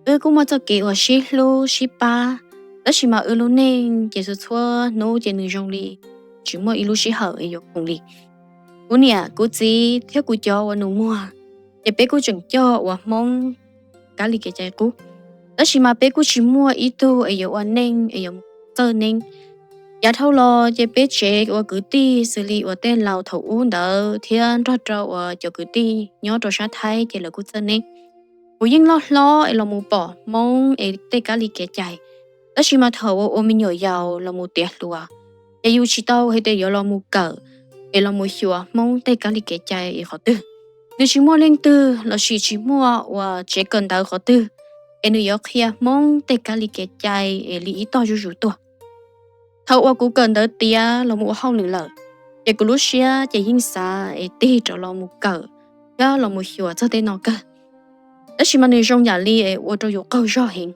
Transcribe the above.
Wb kuj muaj txoj kev uas sib hlub sib pab, tab sis mas wb lub neej ces txhua txhua hnub ces nws zoo li tsis muaj ib lub sij hawm es yuav khoom li. Kuv niam kuv txiv thiab kuv cov uas nus muag, ces peb kuj tseem coj uas Hmoob kab li kev cai qub, tab sis mas peb kuj tsis muaj ib tug es yuav ua neej es yuav mus txawj neeb. Yav dhau los ces peb tsev uas kwv tij xws li uas tej laus thaum ub ntawd thiab nrog rau uas cov kwv tij nyob rau sab Thaib ces lawv kuj txawj neeb. Kuv yeej loj hlob es los mus pom Hmoob es tej kab li kev cai, tab sis mas thaum uas ua me nyuam yaus los mus tiav hluas, ces yus tsis tau hais tias yuav los mus kawm es los mus xyuas Hmoob tej kab li kev cai es qhov twg. Nws tsis muaj leej twg lossis tsis muaj uas tsev kawm ntawv qhov twg es nws yuav qhia Hmoob tej kab li kev cai es li ib tog zuj zus tuaj. Thaum uas kuv kawm ntawv tiav los mus ua hauj lwm lawm, ces kuv lub siab ces yeej xav es tig rov los mus kawm thiab los mus xyuas txog tej no kawg. Tab sis mas nws zoo yam li es ua rau yus qaug zog heev.